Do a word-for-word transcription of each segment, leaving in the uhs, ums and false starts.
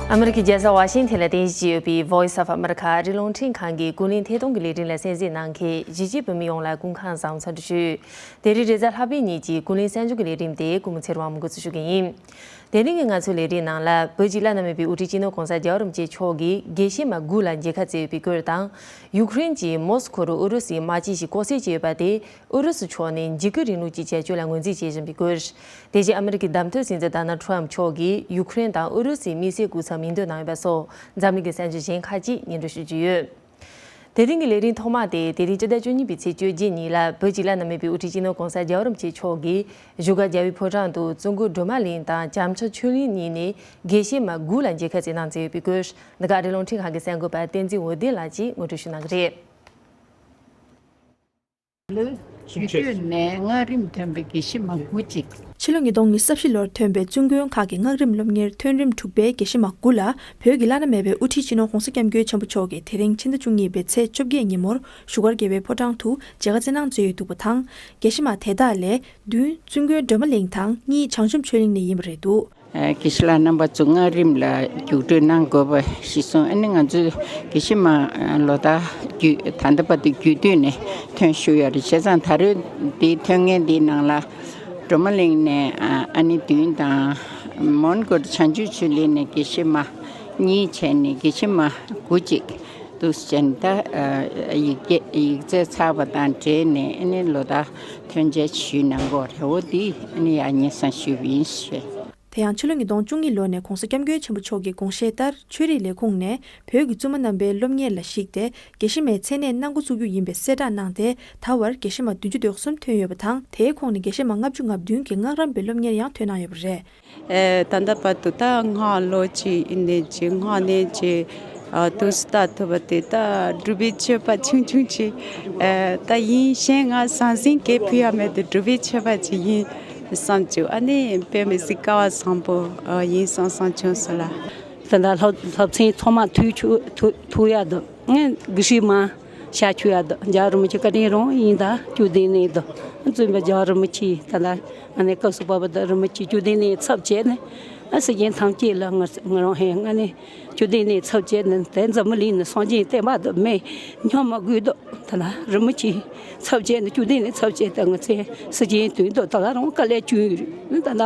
ཨ་མི་རི་ཀའི་རྒྱལ་ས་ཝ་ཤིང་ཐན་ལ་རྟེན་གཞི་བྱས་ཡོད་པའི་Voice of America ཨ་རིའི་རླུང་འཕྲིན་ཁང་གི་ཀུན་གླེང་ཐད་གཏོང་གི་ལས་རིམ་ལ་གསན་གཟིགས་གནང་མཁན་གཞིས་བྱེས་བོད་མི་ཡོངས་ལ་སྐུ་ཁམས་བཟང་འཚམས་འདྲི་ཞུ། དེ་རིང་རེས་གཟའ་ལྷག་པའི་ཉིན་གྱི་ཀུན་གླེང་གསར་འགྱུར་གྱི་ལས་རིམ་དེ་ཀུན་མོ་ཚེ་རིང་དབང་མོས་འགོ་འཛུགས་ཞུ་གི་ཡིན། དེ་རིང་གི་ང་ཚོའི་ལས་རིམ་ནང་ལ་བོད་ཀྱི་བླ་ན་མེད་པའི་དབུ་ཁྲིད་སྤྱི་ནོར་༸གོང་ས་༸རྒྱལ་བ་རིན་པོ་ཆེ་མཆོག་གིས་དགེ་བཤེས་མ་དགུ་ལ་མཇལ་ཁ་བསྩལ་ཡོད་པའི་སྐོར་དང་། ཡུཀ་རེན་གྱི་མོ་སི་ཁོ་རུ་ཨུ་རུ་སུའི་དམག་སྤྱི་ཞིག་ལྐོག་བསད་བྱས་ཡོད་པ་དེ། ཨུ་རུ་སུ་ཕྱོགས་ནས་འཇིགས་སྐུལ་རིང་ལུགས་ཀྱི་བྱ་སྤྱོད་ལ་ངོས་འཛིན་བྱེད་བཞིན་པའི་སྐོར། དེ་བཞིན་ཨ་མི་རི་ཀའི་བདམས་ཐོན་སྲིད་འཛིན་ཌོ་ནལ་ཊམ་མཆོག་གིས་ཡུཀ་རེན་དང་ཨུ་རུ་སུའི་དམིགས་བསལ་སྐུ་ཚབ་མིང་འདོན་གནང་ཡོད་པ་སོགས་འཛམ་གླིང་གི་གསར་འགྱུར་གཞན་ཁག་ཅིག་སྙན་སྒྲོན་ཞུ་རྒྱུ་ཡོད། དེ་རིང་གི་ལས་རིམ་ཐོག་མ་དེ་དེ་རིང་སྤྱི་ཟླ་བཅུ་གཉིས་པའི་ཚེས་བཅོ་བརྒྱད་ཉིན་ལ་བོད་ཀྱི་བླ་ན་མེད་པའི་དབུ་ཁྲིད་སྤྱི་ནོར་༸གོང་ས་༸རྒྱལ་བ་རིན་པོ་ཆེ་མཆོག་གིས་བཞུགས་སྒར་རྒྱལ་བའི་ཕོ་བྲང་དུ་བཙུན་དགོན་སྒྲོལ་མ་གླིང་དང་བྱམས་ཆོས་ཆོས་གླིང་གཉིས་ནས་དགེ་བཤེས་མ་དགུ་ལ་མཇལ་ཁ་བསྩལ་གནང་མཛད་ཡོད་པའི་སྐོར། འདི་ག་ཨ་རིའི་རླུང་འཕྲིན་ཁང་གི་གསར་འགོད་པ་བསྟན་འཛིན་འོད་ལྡན་ལགས་ཀྱིས་ངོ་སྤྲོད་ཞུ་གནང་གི་རེད། ལོ་བཅུ་དུས་ནས་སྔགས་རིམ་ཐོན་པའི་དགེ་བཤེས་མ་དགུ་ཅིག་ཕྱི་ལོ་ཉིས་སྟོང་ཉི་ཤུ་རྩ་བཞི་ལོར་ཐོན་པའི་བཙུན་དགོན་ཁག་གི་སྔགས་རིམ་སློབ་གཉེར་ཐོན་རིམ་དྲུག་པའི་དགེ་བཤེས་མ་དགུ་ལ་བོད་ཀྱི་བླ་ན་མེད་པའི་དབུ་ཁྲིད་སྤྱི་ནོར་༸གོང་ས་༸སྐྱབས་མགོན་ཆེན་པོ་མཆོག་གིས་དེ་རིང་ཕྱི་ཟླ་བཅུ་གཉིས་པའི་ཚེས་བཅོ་བརྒྱད་ཉིན་མོར་བཞུགས་སྒར་རྒྱལ་བའི་ཕོ་བྲང་དུ་མཇལ་ཁ་བསྩལ་གནང་མཛད་ཡོད་འདུག་པ་དང་། དགེ་བཤེས་མ་དེ་དག་ལས་བདུན་བཙུན་དགོན་སྒྲོལ་མ་གླིང་དང་གཉིས་བྱང་ཆུབ་ཆོས་གླིང་ནས་ཡིན་པ་རེད་འདུག་དགེ་བཤེས་ལགས་རྣམ་པ་ཚོ་སྔགས་རིམ་ལ་རྒྱུགས་སྤྲོད་གནང་དགོས་པ་གཞིར་བཟུང་ཨ་ནི་ང་ཚོས་དགེ་བཤེས་མ་ལོ་ལྟར་བརྒྱུད་ད་ལྟ་བར་དུ་རྒྱུད་སྟོད་ནས་ཐོན་བཞུགས་ཡོད་རེད། བྱས་ཙང་ད་རེས་འདི་ཐོན་མཁན་འདིའི་ནང་ལ་སྒྲོལ་མ་གླིང་ནས་ཨ་ནི་བདུན་དང་མོན་གྷོ་བྱང་ཆུབ་ཆོས་གླིང་ནས་དགེ་བཤེས་མ་གཉིས་བྱས་ནས་དགེ་བཤེས་མ་དགུ་ཅིག་འདུག་བྱས་ནས་ད་ཡིག་སྐྱེ་ཡིག་ཚད་ཚར་བ་དང་འབྲེལ་ནས་ཨ་ནི་ལོ་ལྟར་ཐོན་འབྱེད་ཞུས་གནང་གི་ཡོད་རེད། འོ་འདི་ཨ་ནི་ཡང་སྙན་སེང་ཞུས་པ་ཡིན་ཞེས། དེ་ཡང་ཕྱི་ལོ་ཉིས་སྟོང་བཅུ་གཉིས་ལོ་ནས་༸གོང་ས་༸སྐྱབས་མགོན་ཆེན་པོ་མཆོག་གི་དགོངས་བཞེད་ལྟར་ཆོས་རིག་ལས་ཁུངས་ནས་བོད་ཀྱི་བཙུན་མ་རྣམ་པའི་སློབ་གཉེར་ལ་གཞིགས་ཏེ་དགེ་བཤེས་མའི་མཚན་གནས་གནང་འགོ་བཙུགས་རྒྱུ་ཡིན་པའི་གསལ་བསྒྲགས་གནང་སྟེ། ད་བར་དགེ་བཤེས་མ་བདུན་ཅུ་དོན་གསུམ་ཐོན་ཡོད་པ་དང་། དེའི་ཁོངས་ནས་དགེ་བཤེས་མ་ལྔ་བཅུ་ང་བདུན་གྱིས་སྔགས་རམས་པའི་སློབ་གཉེར་ཡང་ཐོན་གནང་ཡོད་པ་རེད། ཨེ་ད་ལྟ་བར་དུ་ད་སྔགས་ལོ་གཅིག་ཡིན་ནའི་ཅིག་སྔགས་ནས་ཅིག་ཨ་དུས་སུ་ལྟ་ཐུབ་པ་དེ་ད་སྒྲུབ་པའི་མཆོད་པ་ཆུང་ཆུང་ཅིག་ཨེ་ད་ཡིན། གཞན་ང་ཟང་ཟིང་གས་ཕུལ་ཡ་མེད་དེ་སྒྲུབ་པའི་མཆོད་པ་ཅིག་ཡིན། བསམ་བྱུང་། ཨ་ནི་དཔེ་མི་སྲིད་སྐལ་བ་བཟང་པོ་ཨ་ཡིན་བསམ་བསམ་བྱུང་སོང་ལ། ད་ལྟ་སློབ་སློབ་ཚན་ཚང་མ་ཐུག་ཆུ་ཐུག་ཐུག་ཡག་འདུག་ངས་དགེ་བཤེས་མ་ཤ་ཆུ་ཡག་འདུག་རྒྱལ་བ་རིན་པོ་ཆེ་བཀའ་དྲིན་རང་ཡིན་ད་བཅུ་བདུན་ནས་འདུག་བཙུན་པ་རྒྱལ་བ་རིན་པོ་ཆེ་ད་ལྟ་ཨ་ནི་སྐབས་སུ་བབས་པ་ད་རིན་པོ་ཆེ་བཅུ་བདུན་ནས་ཚབ་བྱས་ནས་ཨ་སྲིད་རྒྱན་ཐམས་ཅད་ལ་ང་ང་རང་ཧེ་ང་ནི་བཅུ་བདུན་ནས་ཚབ་བྱས་ནས་དེ་འཛམ་བུ་གླིང་ནས་སངས་རྒྱས་བསྟན་པ་འདི་མེད་སྙམ་མ་དགོས་འདུག་ད་ལ་རིན་པོ་ཆེ་ཚབ་བྱས་ནས་བཅུ་བདུན་ནས་ཚབ་བྱས་ཏེ་ང་ཚོའི་སྲིད་ཀྱི་དོན་དུ་ད་ལ་རང་དཀའ་ལས་བསྐྱོན་ཡོད་རེད། ད་ལ་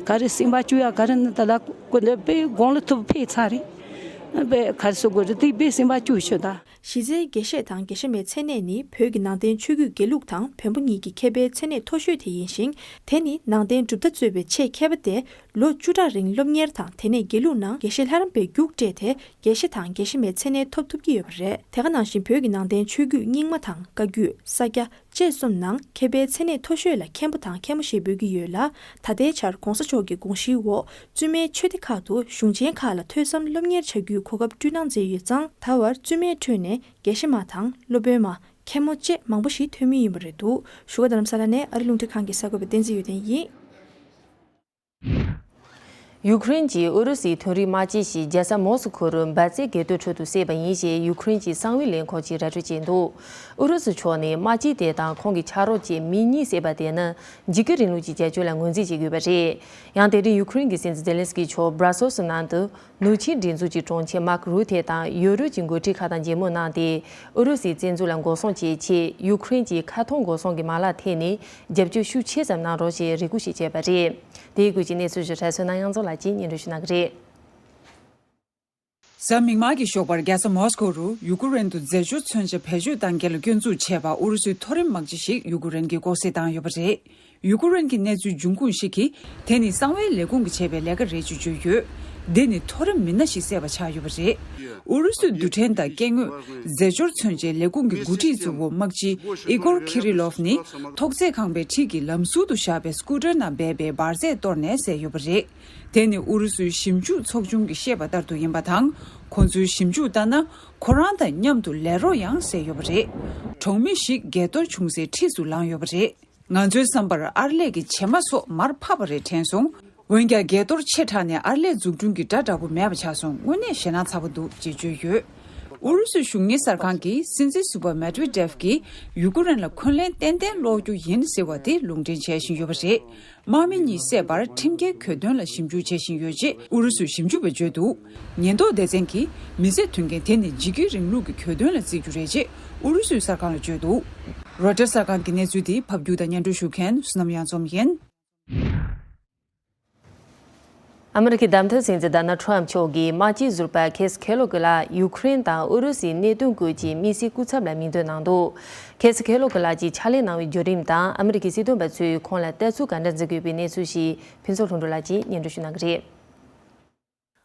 ག་རེ་སེམས་པ་བཅུག་ཡ་ག་རེ་ནི་ད་ལ་སྐུ་མདུན་དཔེ་དགུང་ལོ་མཐོ་པོ་ཕེབས་ཚར་རེད། དཔེ་ག་རེ་ཟེར་དགོས་རེད། དེ་དཔེ་སེམས་པ་བཅུག་ཤོག་ད། གཞི་རྩའི་དགེ་བཤེས་དང་དགེ་བཤེས་མའི་མཚན་གནས་ནི་བོད་ཀྱི་ནང་བསྟན་ཆོས་བརྒྱུད་དགེ་ལུགས་དང་བོན་པོ་གཉིས་ཀྱི་མཁས་པའི་མཚན་གནས་མཐོ་ཤོས་དེ་ཡིན་ཞིང་། དེ་ནི་ནང་བསྟན་གྲུབ་མཐའ་གཙོས་པའི་ཆེས་མཁས་པ་སྟེ། ལོ་བཅུ་ཕྲག་རིང་སློབ་གཉེར་དང་དེ་ནས་དགེ་ལུགས་ནང་དགེ་བཤེས་ལྷ་རམས་པའི་རྒྱུགས་སྤྲད་དེ་དགེ་བཤེས་དང་དགེ་བཤེས་མའི་མཚན་གནས་ཐོབ་ཐུབ་ཀྱི་ཡོད་པ་རེད། དེ་ག་ནང་བཞིན་བོད་ཀྱི་ནང་བསྟན་ཆོས་བརྒྱུད་རྙིང་མ་དང་བཀའ་བརྒྱུད་ས་སྐྱ་བཅས་གསུམ་ནང་མཁས་པའི་མཚན་གནས་མཐོ་ཤོས་ལ་མཁན་པོ་དང་མཁན་མོ་ཞེས་འབོད་ཀྱི་ཡོད་ལ། ད་ལྟའི་ཆར་༸གོང་ས་མཆོག་གི་དགོངས་གཞིའི་འོག་བཙུན་མའི་ཆོས་སྡེ་ཁག་ཏུ་གཞུང་ཆེན་ཁག་ལ་ཐོས་བསམ་སློབ་གཉེར་བྱ་རྒྱུའི་གོ་སྐབས་བསྐྲུན་གནང་མཛད་ཡོད་ཙང་། ད་བར་བཙུན་མའི་ཁྲོད་ནས་དགེ་བཤེས་མ་དང་སློབ་དཔོན་མ། མཁན་མོ་བཅས་མང་པོ་ཞིག་ཐོན་མུས་ཡིན་པ་རེད་འདུག་བཞུགས་སྒར་རྡ་རམ་ས་ལ་ནས་ཨ་རིའི་རླུང་འཕྲིན་ཁང་གི་གསར་འགོད་པ་བསྟན་འཛིན་ཡོན་ཏན་ཡིན། ཡུཀ་རེན་གྱིས་ཨུ་རུ་སུའི་ཐོན་རིགས་དམག་སྤྱི་ཞིག་རྒྱལ་ས་མོ་སི་ཁོ་རུ་འབར་རྫས་འགས་གཏོར་ཁྲོད་དུ་བསད་པ་ཡིན་ཞེས་ཡུཀ་རེན་གྱི་གསང་བའི་ལས་ཁུངས་ཀྱིས་ར་སྤྲོད་བྱས་འདུག་ཨུ་རུ་སུ་ཕྱོགས་ནས་དམག་སྤྱི་དེ་དང་ཁོང་གི་ཕྱག་རོགས་བཅས་མི་གཉིས་བསད་པ་དེ་ནི་འཇིགས་སྐུལ་རིང་ལུགས་ཀྱི་བྱ་སྤྱོད་ལ་ངོས་འཛིན་བྱེད་དགོས་པ་རེད། ཡང་དེ་རིང་ཡུཀ་རེན་གྱི་སྲིད་འཛིན་ཛེ་ལན་སི་ཀི་མཆོག་སྦྲ་སོལ་སི་ནང་དུ། ནུབ་ཆིངས་སྒྲིག་འཛུགས་ཀྱི་དྲུང་ཆེ་མཱག་རུ་ཐེ་དང་ཡོ་རོབ་ཀྱི་འགོ་ཁྲིད་ཁག་དང་མཇལ་མོལ་གནང་སྟེ། ཨུ་རུ་སུའི་བཙན་འཛུལ་ལ་འགོག་སྲུང་བྱེད་ཆེད་ཡུཀ་རེན་གྱིས་ཁ་ཐོར་འགོག་སྲུང་གི་མ་ལག་ཐད་ནས་རྒྱབ་སྐྱོར་ཤུགས་ཆེ་ཙམ་གནང་རོགས་ཞེས་རེ་སྐུལ་ཞིག་བྱས་པ་རེད། དེའི་སྐོར་གྱི་གནས་ཚུལ་ཞིབ་ཕྲ་ཚོད་ན་དབྱངས་འཛོམས་ལགས་ཀྱིས་སྙན་སྒྲོན་ཞུ་གནང་གི་རེད། གཟའ་མིག་དམར་གྱི་ཞོགས་པར་རྒྱལ་ས་མོ་སི་ཁོ་རུ་ཡུ་ཀེ་རེན་དུ་རྫས་སྦྱོར་མཚོན་ཆ་བེད་སྤྱོད་གཏང་གལ་སྐྱོན་འཛུགས་བྱས་པར་ཨུ་རུ་སུའི་མཐོ་རིམ་དམག་སྤྱི་ཞིག་ཡུ་ཀེ་རེན་གྱིས་ལྐོག་བསད་བཏང་ཡོད་པ་རེད། ཡུ་ཀེ་རེན་གྱི་གནས་ཚུལ་འབྱུང་ཁུངས་ཤིག་གིས་དེ་ནི་གསང་བའི་ལས་ཁུངས་ཀྱིས་བྱས་པའི་ལས་ཀ་རེད་ཅེས་བརྗོད་ཡོད། འདི་ནི་མཐོ་རིམ་མི་སྣ་ཞིག་བསད་པ་ཆགས་ཡོད་པ་རེད། ཨུ་རུ་སུའི་རྡུལ་ཕྲན་དང་སྐྱེ་དངོས་རྫས་སྦྱོར་མཚོན་ཆའི་ལས་ཁུངས་ཀྱི་འགོ་ཁྲིད་གཙོ་བོ་དམག་སྤྱི་ཨི་གོར་ཁི་རི་ལོབ་ནི་ཐོག་བརྩེགས་ཁང་པའི་འཁྲིས་ཀྱི་ལམ་ཟུར་དུ་བཞག་པའི་སྐུ་ཊར་ནང་སྦས་པའི་འབར་རྫས་གཏོར་ནས་བསད་ཡོད་པ་རེད། དེ་ནི་ཨུ་རུ་སུའི་ཞིབ་འཇུག་ཚོགས་ཆུང་གིས་བཤད་པ་ལྟར་དུ་ཡིན་པ་དང་། ཁོང་ཚོའི་ཞིབ་འཇུག་ལྟར་ན། ཁོ་རང་དང་མཉམ་དུ་ལས་རོགས་ཡང་བསད་ཡོད་པ་རེད། གྲོང་མི་ཞིག་འགས་གཏོར་བྱུང་སའི་འཁྲིས་སུ་ལངས་ཡོད་པ་རེད། ང་ཚོའི་བསམ་པར་ཨར་ལས་ཀྱི་བྱེ་མ་སོགས་མར་ཕབ་པ་རེད་དྲན་སོང་། འོན་ཀྱང་འགས་གཏོར་ཆེ་དྲགས་ནས་ཨར་ལས་འཛུགས་སྐྲུན་གྱི་སྒྲ་འདྲ་པོ་མེད་པ་ཆགས་སོང་། དངོས་གནས་ཞེད་སྣང་ཚ་པོ་འདུག་ཅེས་བརྗོད་ཡོད། ཨུ་རུ་སུའི་གཞུང་གཉེར་གསར་ཁང་གིས་སྲིད་འཛིན་ཟུར་པ་མེད་ཝེ་ཌེབ་ཀྱིས་ཡུ་ཀེ་རེན་ལ་འཁོན་ལན་ཏན་ཏན་སློག་རྒྱུ་ཡིན་ཟེར་བ་དེ་ལུང་འདྲེན་བྱེད་བཞིན་ཡོད་པ་རེད། དམག་མི་གཉིས་བསད་པར་ཁྲིམས་འགལ་གྱོད་དོན་ལ་ཞིབ་འཇུག་བྱེད་བཞིན་ཡོད་ཅེས་ཨུ་རུ་སུའི་ཞིབ་འཇུག་པས་བརྗོད་འདུག་ཉེན་རྟོག་སྡེ་ཚན་གྱིས་མི་བསད་དོན་རྐྱེན་དེ་ནི་འཇིགས་སྐུལ་རིང་ལུགས་ཀྱི་གྱོད་དོན་ལ་བརྩི་རྒྱུ་རེད་ཅེས་ཨུ་རུ་སུའི་གསར་ཁང་ལ་བརྗོད་འདུག་རོའི་ཊར་གསར་ཁང་གི་གནས་ཚུལ་དེ་ཕབ་སྒྱུར་དང་སྙན་སྒྲོན་ཞུ་མཁན་བསོད་ནམས་གཡང་འཛོམས་ཡིན། ཨ་མི་རི་ཀའི་བདམས་ཐོན་སྲིད་འཛིན་ཌོ་ནལ་ཁྲོམ་མཆོག་གིས་དམག་སྤྱི་ཟུར་པ་ཁེ་སི་ཁེ་ལོ་གི་ལ་ཡུ་ཁུ་རེན་དང་ཨུ་རུ་སུའི་གནད་དོན་སྐོར་གྱི་དམིགས་བསལ་སྐུ་ཚབ་ལ་མིང་འདོན་གནང་འདུག་ཁེ་སི་ཁེ་ལོ་གི་ལགས་ཀྱིས་ཕྱག་ལས་གནང་བའི་བརྒྱུད་རིམ་དང་ཨ་མི་རི་ཀའི་སྲིད་དོན་པ་ཚོས་ཁོང་ལ་ལྟ་ཚུལ་ག་འདྲ་འཛིན་གྱི་ཡོད་པའི་གནས་ཚུལ་ཞིག་ཕུན་ཚོགས་ལྷུན་གྲུབ་ལགས་ཀྱིས་སྙན་སྒྲོན་ཞུ་གནང་གི་རེད།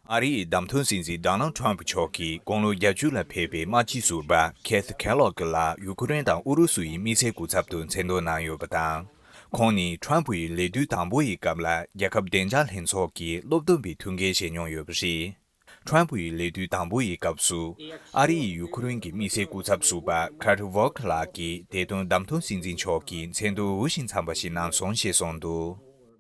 ཨ་རི་ཡི་བདམས་ཐོན་སྲིད་འཛིན་ཌོ་ནལ་ཁྲོམ་མཆོག་གིས་དགུང་ལོ་བརྒྱད་ཅུ་ལ་ཕེབས་པའི་དམག་སྤྱི་ཟུར་པ་ཁེ་སི་ཁེ་ལོ་གི་ལགས་ཡུ་ཁུ་རེན་དང་ཨུ་རུ་སུ་ཡི་དམིགས་བསལ་སྐུ་ཚབ་ཏུ་མཚན་འདོན་གནང་ཡོད་པ་དང་། ཁོང་ནི་ཁྲོམ་ཕུ་ཡི་ལས་དུས་དང་པོ་ཡི་སྐབས་ལ་རྒྱལ་ཁབ་བདེ་འཇགས་ལྷན་ཚོགས་ཀྱི་སློབ་སྟོན་པའི་ཐུགས་འགན་བཞེས་མྱོང་ཡོད་པ་རེད། ཁྲོམ་ཕུ་ཡི་ལས་དུས་དང་པོ་ཡི་སྐབས་སུ། ཨ་རི་ཡིས་ཡུ་ཁུ་རེན་གྱི་དམིགས་བསལ་སྐུ་ཚབ་ཟུར་པ་ཁར་ཏི་ཝོག་ལགས་ཀྱིས་དེ་དོན་བདམས་ཐོན་སྲིད་འཛིན་མཆོག་གི་མཚན་ཐོ་འུར་ཞིང་འཚམ་པ་ཞིག་གནང་སོང་ཞེས་གསུངས་འདུག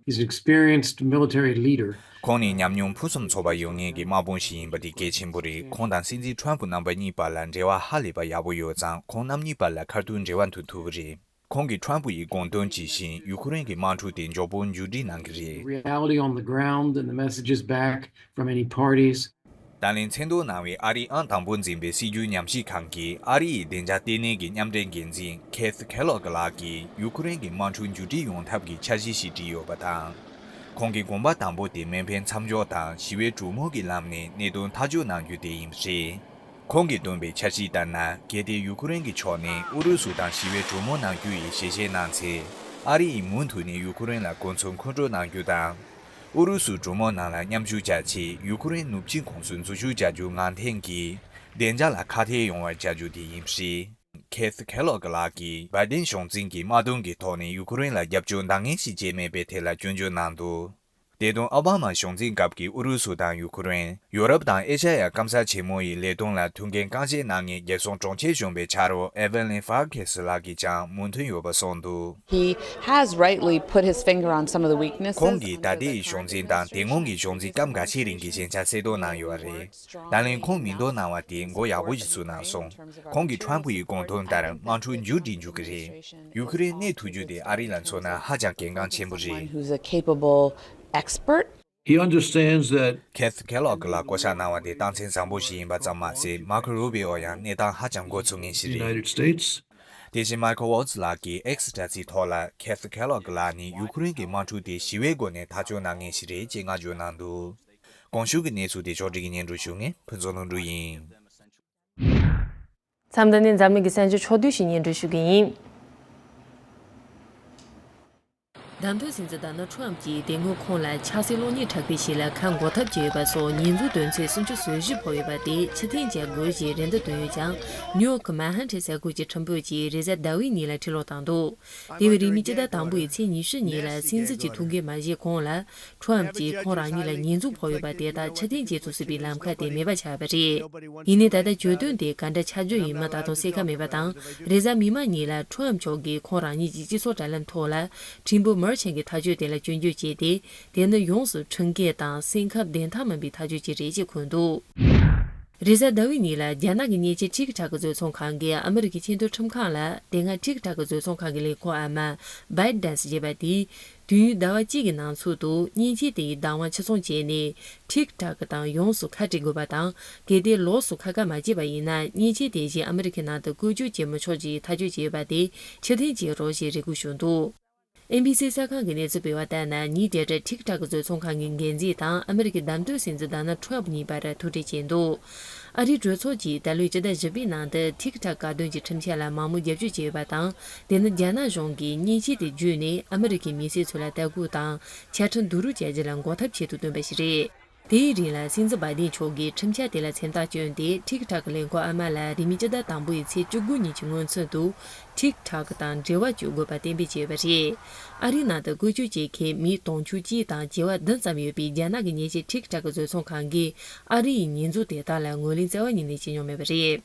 He's an experienced military leader. ཁོང་ནི་ཉམས་མྱོང་ཕུན་སུམ་ཚོགས་པ་ཡོད་མཁན་གྱི་དམག་དཔོན་ཞིག་ཡིན་པ་དེ་གལ་ཆེན་པོ་རེད། ཁོང་དང་སྲིད་འཛིན་ཁྲོམ་ཕུ་རྣམ་པ་གཉིས་བར་ལ་འབྲེལ་བ་ཧ་ལས་པ་ཡག་པོ་ཡོད་ཙང་། ཁོང་རྣམ་གཉིས་བར་ལ་ཁ་ཐུག་འབྲེལ་བ་མཐུད་ཐུབ་པ་རེད། ཁོང་གིས་ཁྲོམ་ཕུ་ཡི་དགོངས་དོན་ཇི་བཞིན་ཡུ་ཁུ་རེན་གྱི་དམག་འཁྲུག་དེ་མགྱོགས་པོ་མཇུག་སྒྲིལ་གནང་གི་རེད། Reality on the ground and the messages back from any parties. ད་ལན་མཚན་ཐོ་གནང་བའི་ཨ་རིའི་ཨང་དང་པོ་འཛིན་པའི་སྲིད་བྱུས་ཉམས་ཞིབ་ཁང་གི་ཨ་རི་ཡི་བདེ་འཇགས་ལྟེ་གནས་ཀྱི་མཉམ་འབྲེལ་འགན་འཛིན་ཁེ་ཐི་ཁེ་ལོག་ལགས་ཀྱིས་ཡུ་ཁུ་རེན་གྱི་དམག་འཁྲུག་མཇུག་སྒྲིལ་ཡོང་ཐབས་ཀྱི་འཆར་གཞི་ཞིག་བྲིས་ཡོད་པ་དང་། ཁོང་གིས་དགོངས་པ་དང་པོ་དེ་མེ་འཕེན་མཚམས་འཇོག་དང་ཞི་བའི་གྲོས་མོལ་གྱི་ལམ་ནས་གནད་དོན་ཐག་གཅོད་གནང་རྒྱུ་དེ་ཡིན་པ་རེད། ཁོང་གིས་བཏོན་པའི་འཆར་གཞི་ལྟར་ན། གལ་ཏེ་ཡུ་ཁུ་རེན་གྱི་ཕྱོགས་ནས་ཨུ་རུ་སུ་དང་ཞི་བའི་གྲོས་མོལ་གནང་རྒྱུ་ཡི་ཞལ་བཞེས་གནང་ཚེ། ཨ་རི་ཡིས་མུ་མཐུད་ནས་ཡུ་ཁུ་རེན་ལ་གོ་མཚོན་མཁོ་སྤྲོད་གནང་རྒྱུ་དང་། ཨུ་རུ་སུ་གྲོས་མོལ་ནང་ལ་མཉམ་ཞུགས་བྱ་ཆེད་ཡུ་ཁུ་རེན་ནུབ་ཕྱོགས་ཁོངས་སུ་འཛུལ་ཞུགས་བྱ་རྒྱུ་ངང་འཐེན་གྱིས་བདེ་འཇགས་ལ་ཁག་ཐེག་ཡོང་བར་བྱ་རྒྱུ་དེ་ཡིན་པ་རེད། ཁེ་ཐི་ཁེ་ལོག་ལགས་ཀྱིས་བའི་ཏིན་གཞུང་འཛིན་གྱི་དམག་དོན་གྱི་ཐོག་ནས་ཡུ་ཁུ་རེན་ལ་རྒྱབ་སྐྱོར་འདང་ངེས་ཤིག་བྱས་མེད་པའི་ཐད་ལ་སྐྱོན་བརྗོད་གནང་འདུག་དེ་དོན་ཨོ་བྷ་མ་གཞུང་འཛིན་སྐབས་ཀྱི་ཨུ་རུ་སུ་དང་ཡུ་ཁུ་རེན། ཡོ་རོབ་དང་ཨེ་ཤ་ཡ་སྐམ་ས་ཆེན་མོ་ཡི་ལས་དོན་ལ་ཐུགས་འགན་རྐང་རྗེས་གནང་མཁན་རྒྱལ་སྲུང་དྲུང་ཆེ་གཞོན་པའི་ཕྱག་རོགས་ཨེ་ཝེ་ལིན་ཧྥ་ཁེ་སི་ལགས་ཀྱིས་ཀྱང་མོས་མཐུན་ཡོད་པ་གསུངས་འདུག He has rightly put his finger on some of the weaknesses. ཁོང་གིས་ད་ལྟའི་གཞུང་འཛིན་དང་དེ་སྔོན་གྱི་གཞུང་འཛིན་སྐབས་འགའ་ཤས་རིང་གི་ཞན་ཆ་གསལ་སྟོན་གནང་ཡོད་པ་རེད། ད་ལན་ཁོང་མིང་འདོན་གནང་བ་དེ་མགོ་ཡག་པོ་ཞིག་ཚུགས་གནང་སོང་། ཁོང་གིས་ཁྲོམ་ཕུ་ཡི་དགོངས་དོན་ལྟར་དམག་འཁྲུག་མཇུག་སྒྲིལ་འཇུག་གི་རེད། ཡུ་ཁུ་རེན་གནས་ཐུབ་རྒྱུ་དེ་ཨ་རི་ལ་མཚོན་ན་ཧ་ཅང་གལ་འགངས་ཆེན་པོ་རེད། Someone who's a capable expert. He understands that ཁེ་ཐི་ཁེ་ལོག་ལ་བསྐོ་བཞག་གནང་བ་དེ་རྟགས་མཚན་བཟང་པོ་ཞིག་ཡིན་པ་ཙམ་མ་ཟད། མར་ཁོ་རུ་བི་ཨོ་ཡང་གནས་སྟངས་ཧ་ཅང་མགོ་ཚོས་མཁན་ཞིག་the རེད། United States དེ་བཞིན་མའི་ཁལ་ཝོ་ཊི་ལགས་ཀྱིས་ཨེག་སི་དྲ་ཚིགས་ཐོག་ལ། ཁེ་ཐི་ཁེ་ལོག་ལགས་ནི་ཡུ་ཁུ་རེན་གྱི་དམག་འཁྲུག་དེ་ཞི་བའི་སྒོ་ནས་ཐག་གཅོད་གནང་མཁན་ཞིག་རེད་ཅེས་བསྔགས་བརྗོད་གནང་འདུག་གོང་ཞུས་ཀྱི་གནས་ཚུལ་དེ་ཕྱོགས་སྒྲིག་གིས་སྙན་སྒྲོན་ཞུ་མཁན་ཕུན་ཚོགས་ལྷུན་གྲུབ་ཡིན། མཚམས་འདི་ནས་འཛམ་གླིང་གི་གསར་འགྱུར་ཕྱོགས་བསྡུས་ཤིག་སྙན་སྒྲོན་ཞུ་གི་ཡིན། བདམས་ཐོན་སྲིད་འཛིན་ཌོ་ནལ་ཁྲོམ་གྱིས་དེ་སྔོན་ཁོང་ལ་ཆབ་སྲིད་གློག་བརྙན་འཁྲབ་པའི་གཞི་ལ་ཁ་འགོག་ཐབས་བྱས་ཡོད་པ་སོགས་ཉེས་འཛུགས་དོན་ཚན་སུམ་ཅུ་སོ་བཞི་ཕོག་ཡོད་པ་དེ་ཕྱིར་འཐེན་བྱ་དགོས་ཞེས་རེ་འདུན་བཏོན་ཡོད་ཀྱང་། ནིའུ་ཡོག་གི་མན་ཧ་ཏན་ས་ཁུལ་གྱི་ཁྲིམས་དཔོན་གྱིས་རེས་གཟའ་ཟླ་བའི་ཉིན་ལ་ཕྱིར་སློག་བཏང་འདུག་དེ་བས་རིང་མིན་སྤྱི་ཟླ་དང་པོའི་ཚེས་ཉི་ཤུ་ཉིན་ལ་སྲིད་འཛིན་གྱི་ཐུགས་འགན་མ་བཞེས་གོང་ལ། ཁྲོམ་གྱིས་ཁོང་རང་ཉིད་ལ་ཉེས་འཛུགས་ཕོག་ཡོད་པ་དེ་དག་ཕྱིར་འཐེན་བྱེད་ཐུབ་སྲིད་པའི་ལམ་ཁ་དེ་མེད་པ་ཆགས་པ་རེད། ཡིན་ནའི་ད་ལྟ་གྱོད་དོན་དེ་ག་འདྲ་ཆགས་རྒྱུ་ཡིན་མིན་ད་དུང་གསལ་ཁ་མེད་པ་དང་། རེས་གཟའ་མིག་དམར་ཉིན་ལ་ཁྲོམ་མཆོག་གིས་ཁོང་རང་ཉིད་ཀྱི་སྤྱི་ཚོགས་དྲ་ལམ་ཐོག་ལ། ཁྲིམས་དཔོན་མར་ཆན་གྱི་ཐག་གཅོད་དེ་ལ་སྐྱོན་བརྗོད་བྱས་ཏེ། དེ་ནི་ཡོངས་སུ་ཁྲིམས་འགལ་དང་སེམས་ཁམས་བདེན་མཐའ་མིན་པའི་ཐག་གཅོད་ཅིག་རེད་ཅེས་འཁོད་འདུག་རེས་གཟའ་ཟླ་བའི་ཉིན་ལ་རྒྱ་ནག་གི་མཉེན་ཆས་ཁྲིག་ཁྲག་གི་བཟོ་ཚོང་ཁང་གིས་ཨ་མི་རི་ཀའི་ཆེས་མཐོའི་ཁྲིམས་ཁང་ལ། དེ་སྔ་ཁྲིག་ཁྲག་གི་བཟོ་ཚོང་ཁང་གི་ལས་ཁུངས་ཨ་མ་བའི་ཌེན་སི་ཞེས་པ་དེས། དུས་ཡུན་ཟླ་བ་གཅིག་གི་ནང་ཚུད་དུ་མཉེན་ཆས་དེ་ཡི་བདག་དབང་ཕྱིར་ཚོང་བྱས་ནས། ཁྲིག་ཁྲག་གི་དང་ཡོངས་སུ་ཁ་བྲལ་དགོས་པ་དང་། གལ་ཏེ་ལོགས་སུ་ཁ་ཁ་མ་བྱས་པ་ཡིན་ན། མཉེན་ཆས་དེ་བཞིན་ཨ་མི་རི་ཀའི་ནང་དུ་བཀོལ་སྤྱོད་བྱེད་མི་ཆོག་ཅེས་ཐག་གཅོད་བྱས་ཡོད་པ་དེ་ཕྱིར་འཐེན་བྱེད་རོགས་ཞེས་རེ་སྐུལ་ཞུས་འདུག་ཨེན་བྷི་སི་གསར་ཁང་གིས་གནས་ཚུལ་སྤེལ་བ་ལྟར་ན། ཉིན་དེ་རིང་ཁྲིག་ཁྲག་གི་བཟོ་ཚོང་ཁང་གི་འགན་འཛིན་དང་ཨ་མི་རི་ཀའི་བདམས་ཐོན་སྲིད་འཛིན་ཌོ་ནལ་ཁྲོམ་གཉིས་བར་ཐུག་འཕྲད་བྱས་འདུག་ཨ་རིའི་གྲོས་ཚོགས་ཀྱིས་ད་ལོའི་སྤྱི་ཟླ་བཞི་པའི་ནང་དུ་ཁྲིག་ཁྲག་བཀག་སྡོམ་གྱི་ཁྲིམས་འཆར་ལ་མང་མོས་རྒྱབ་སྐྱོར་བྱས་ཡོད་པ་དང་། དེ་ནི་རྒྱ་ནག་གཞུང་གིས་མཉེན་ཆས་དེ་བརྒྱུད་ནས་ཨ་མི་རི་ཀའི་མི་སེར་ཚོ་ལ་ལྟ་སྐུལ་དང་ཆ་འཕྲིན་བསྡུ་རུབ་བྱ་རྒྱུ་ལ་འགོག་ཐབས་ཆེད་དུ་བཏོན་པ་ཞིག་རེད། དེའི་རིང་ལ་སྲིད་འཛིན་བའི་ཌེན་མཆོག་གིས་ཁྲིམས་འཆར་དེ་ལ་མཚན་རྟགས་བསྐྱོན་ཏེ། ཁྲིག་ཁྲག་གི་ལས་ཁུངས་ཨ་མ་ལ་རིང་མིན་སྤྱི་ཟླ་དང་པོའི་ཚེས་བཅུ་དགུ་ཉིན་གྱི་སྔོན་ཚུད་དུ་ཁྲིག་ཁྲག་དང་འབྲེལ་བ་གཅོད་དགོས་པ་གཏན་འབེབས་བྱས་ཡོད་པ་རེད། ཨ་རིའི་ནང་དུ་བཀོལ་སྤྱོད་བྱེད་མཁན་མི་དུང་ཕྱུར་གཅིག་དང་བྱེ་བ་བདུན་ཙམ་ཡོད་པའི་རྒྱ་ནག་གི་མཉེན་ཆས་ཁྲིག་ཁྲག་གི་བཟོ་ཚོང་ཁང་གིས་ཨ་རི་ཡི་ཉེས་འཛུགས་དེ་དག་ལ་ངོས་ལེན་རྩ་བ་ཉིད་ནས་བྱེད་མྱོང་མེད་པ་རེད།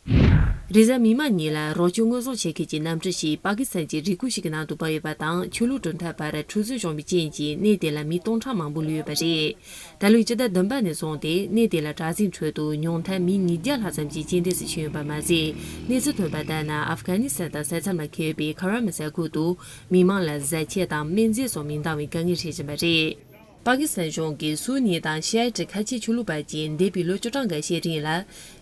རེས་གཟའ་མིག་དམར་ཉིན་ལ་རོགས་སྐྱོར་དངོས་ཟོག་ཆེད་ཁུལ་གྱི་གནམ་གྲུ་ཞིག་པ་ཀི་སི་ཐན་གྱི་རི་ཁུག་ཞིག་གི་ནང་དུ་བབས་ཡོད་པ་དང་། ཆོས་ལུགས་གྲུབ་མཐའ་བར་འཁྲུག་རྩོད་བྱུང་བའི་རྐྱེན་གྱིས་གནས་དེ་ལ་མི་སྟོང་ཕྲག་མང་པོ་ལུས་ཡོད་པ་རེད། ད་ལོའི་སྤྱི་ཟླ་བདུན་པ་ནས་བཟུང་སྟེ་གནས་དེ་ལ་དྲག་ཟིང་ཁྲོད་དུ་ཉུང་མཐར་མི་ཉིས་བརྒྱ་ལྷག་ཙམ་ཞིག་རྐྱེན་འདས་སུ་ཕྱིན་ཡོད་པ་མ་ཟད། གནས་ཚུལ་ཐོན་པ་ལྟར་ན། ཨབ་གྷ་ནི་སི་ཐན་དང་ས་མཚམས་ལ་འཁེལ་བའི་ཁ་ར་མ་ས་ཁུལ་དུ་མི་མང་ལ་བཟའ་ཆས་དང་སྨན་རྫས་སོགས་མི་འདང་བའི་དཀའ་ངལ་འཕྲད་བཞིན་པ་རེད། པ་ཀི་སི་ཐན་གཞུང་གིས་སུ་ནི་དང་ཤི་ཨ་ཏི་ཁ་ཆེ་ཆོས་ལུགས་པ་བཅས་འདས་པའི་ལོ་བཅུ་གྲངས་འགའ་ཤས་རིང་ལ་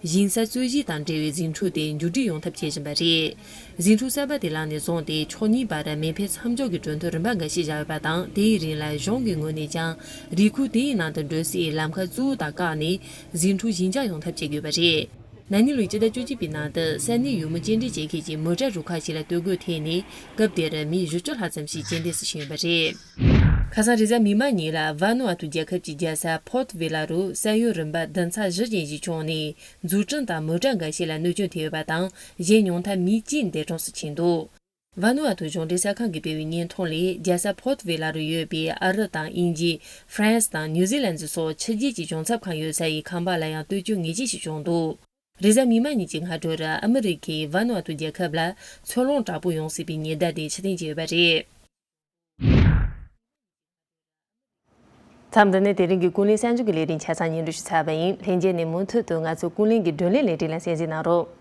ཞིང་ས་རྩོད་གཞི་དང་འབྲེལ་བའི་ཟིང་འཁྲུག་དེ་མཇུག་སྒྲིལ་ཡོང་ཐབས་བྱེད་བཞིན་པ་རེད། ཟིང་འཁྲུག་གསར་པ་དེ་ལངས་ནས་བཟུང་སྟེ་ཕྱོགས་གཉིས་བར་མེ་འཕེན་མཚམས་འཇོག་གི་གྲོས་མཐུན་རིམ་པ་འགའ་ཤས་བཞག་ཡོད་པ་དང་། དེའི་རིང་ལ་གཞུང་གི་ངོས་ནས་ཀྱང་རི་ཁུག་དེའི་ནང་དུ་འགྲོ་སའི་ལམ་ཁ་གཙོ་བོ་དག་བཀག་ནས་ཟིང་འཁྲུག་ཞི་འཇགས་ཡོང་ཐབས་བྱེད་དགོས་པ་རེད། ན་ནིང་ལོའི་སྤྱི་ཟླ་བཅུ་གཅིག་པའི་ནང་དུ་ས་གནས་ཡུལ་མི་སྐྱེལ་འདྲེན་བྱེད་མཁན་གྱི་མོ་ཊ་རུ་ཁག་ཞིག་ལ་གཏོར་རྒོལ་ཐེབས་ནས། སྐབས་དེར་མི་བཞི་བཅུ་ལྷག་ཙམ་ཞིག་རྐྱེན་འདས་སུ་ཕྱིན་ཡོད་པ་རེད། ཁ་སང་རེས་གཟའ་མིག་དམར་ཉིན་ལ་ཝ་ནུ་ཨ་ཐུ་རྒྱལ་ཁབ་ཀྱི་རྒྱལ་ས་ཕོར་ཏུ་ཝི་ལ་རུ་ས་ཡོམ་རིམ་པ་བདུན་ཚེག་བཞི་ཅན་ཞིག་བྱུང་ནས། འཛུགས་སྐྲུན་དང་མོ་ཊ་འགའ་ཤས་ལ་གནོད་སྐྱོན་ཐེབས་ཡོད་པ་དང་། གཞན་ཉུང་མཐར་མི་གཅིག་འདས་གྲོངས་སུ་ཕྱིན་འདུག་ཝ་ནུ་ཨ་ཐུ་གཞུང་འབྲེལ་གསར་ཁང་གིས་སྤེལ་བའི་བརྙན་ཐུང་ལས། རྒྱལ་ས་ཕོར་ཏུ་ཝི་ལ་རུ་ཡོད་པའི་ཨ་རི་དང་དབྱིན་ཇི། ཧྥ་རན་སི་དང་ནིའུ་ཛི་ལན་སོགས་ཕྱི་རྒྱལ་གྱི་གཞུང་ཚབ་ཁང་ཡོད་ས་ཡི་ཁང་པ་ལ་ཡང་གཏོར་སྐྱོན་ངེས་ཅན་ཞིག་བྱུང་འདུག་རེས་གཟའ་མིག་དམར་ཉིན་གྱི་སྔ་དྲོར་ཨ་མི་རི་ཀས་ཝ་ནུ་ཨ་ཐུ་རྒྱལ་ཁབ་ལ་འཚར་ལོངས་དྲག་པོ་ཡོང་སྲིད་པའི་ཉེན་བརྡ་དེ་ཕྱིར་འཐེན་བྱས་ཡོད་པ་རེད། མཚམས་འདི་ནས་དེ་རིང་གི་ཀུན་གླེང་གསར་འགྱུར་གྱི་ལས་རིམ་ཆ་ཚང་སྙན་སྒྲོན་ཞུས་ཚར་བ་ཡིན། ལྷན་རྒྱས་ནས་མུ་མཐུད་དུ་ང་ཚོའི་ཀུན་གླེང་གི་བགྲོ་གླེང་ལས་རིམ་ལ་གསན་གཟིགས་གནང་རོགས།